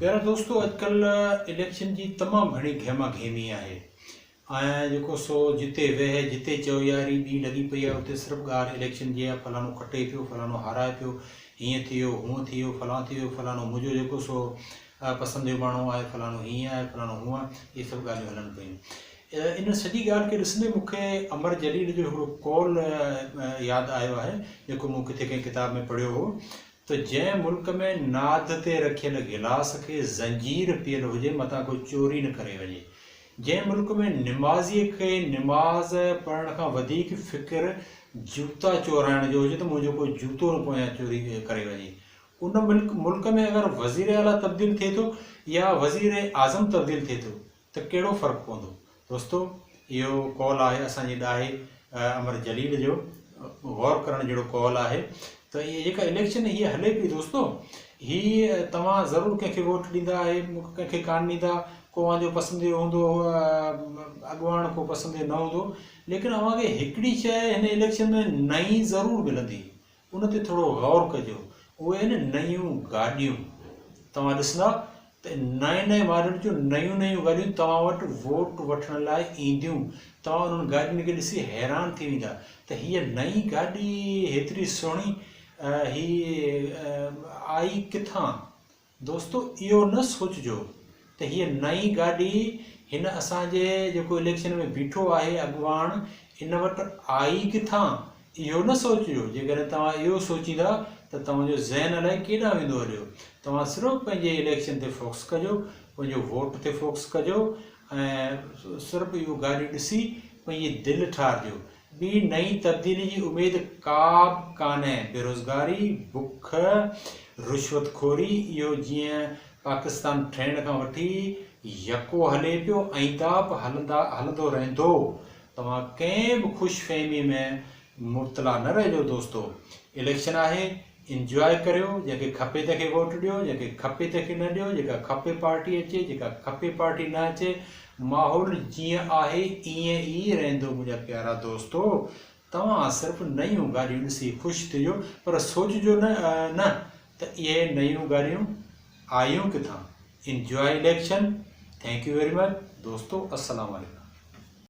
پيارا دوستو اڄڪلهه اليڪشن جي تمام گهڻي گهما گهيمي آهي ۽ جيڪو سو جتي ويهه جتي چئو ياري ٻي لڳي پئي آهي اتي صرف ڳالهه اليڪشن جي آهي فلاڻو کٽي پيو فلاڻو هارائي پيو هيئن ٿي ويو هونئن ٿي ويو فلان ٿي ويو فلاڻو منهنجو جيڪو سو پسند جو ماڻهو آهي فلاڻو هيئن آهي فلاڻو هونئن اهي سڀ ڳالهيون هلن پيون ان سڄي ڳالهه کي ڏسندي مون کي امر جليل جو هڪڙو قول ياد آيو آهي جيڪو مون ڪٿي ڪنهن ڪتاب ۾ پڙهيو هو ته جنهن ملڪ ۾ ناڌ تي رکيل گلاس کي زنجير پيل هجي متان ڪو چوري نه ڪري وڃي. جنهن ملڪ ۾ نمازيء کي نماز پڙهڻ کان وڌيڪ فڪر جوتا چورائڻ جو هجي ته منهنجو ڪو جوتو نه پويان چوري ڪري وڃي. ان ملڪ ۾ اگر وزير اعليٰ تبديل ٿئي ٿو يا وزير اعظم تبديل ٿئي ٿو ته ڪهڙو فرق پوندو؟ دوستو اهو قول آهي اسان جي ڏاهي امر جليل جو غور ڪرڻ جهڙو قول آهي ته اهي جيڪا اليڪشن هي هلي پئي دوستو هي توهان ضرور ڪنهن کي ووٽ ڏيندا آهي ڪنهن کي ڪانه ڏيندا ڪو اوهان جو پسنديدو هوندو اڳواڻ ڪو پسنديدو نه هوندو ليڪن اوهان کي هڪڙي شيء هن اليڪشن ۾ نئين ضرور ملندي ان تي ٿورو غور ڪجو. اهي آهن نيون گاڏيون. توهان ڏسندا ته نئين نئين ماڊل جون نيون نيون گاڏيون توهان وٽ ووٽ وٺڻ لاء اينديون. توهان انهن گاڏين کي ڏسي حيران ٿي ويندا ته هيء نئين گاڏي هيتري سهڻي هي آئي ڪٿان؟ دوستو اهو نه سوچجو ته هيء نئين گاڏي هن اسان جي جيڪو اليڪشن ۾ بيٺو آهي اڳواڻ ان وٽ آئي ڪٿان اهو نه سوچجو جيڪڏهن توهان اهو سوچيندا ته توهان جو ذهن الائي ڪيڏانهن ويندو هليو توهان صرف پنهنجي اليڪشن تي فوڪس ڪجو پنهنجو ووٽ تي فوڪس ڪجو ۽ صرف اهو گاڏيون ڏسي پنهنجي دل ٺارجو ٻي نئين تبديلي جي اميد ڪابه ڪانهي، بيروزگاري، بک، رشوت خوري اهو جيئن پاڪستان ٺهڻ کان وٺي يڪو هلي پيو آئنده به هلندو رهندو، توهان ڪنهن به خوش فهمي ۾ مبتلا نه رهجو دوستو اليڪشن آهي انجواء ڪريو جنهن کي کپي تنهن کي ووٽ ڏيو جنهن کي کپي تنهن کي نه ڏيو جيڪا کپي پارٽي اچي جيڪا کپي پارٽي نه اچي ماحول جيئن آهي ايئن ئي رهندو منهنجا پيارا دوستو توهان صرف نيون گاڏيون ڏسي خوش ٿجو پر سوچجو نه نه ته اهي نيون گاڏيون آيون ڪٿان enjoy election thank you very much دوستو السلام عليڪم.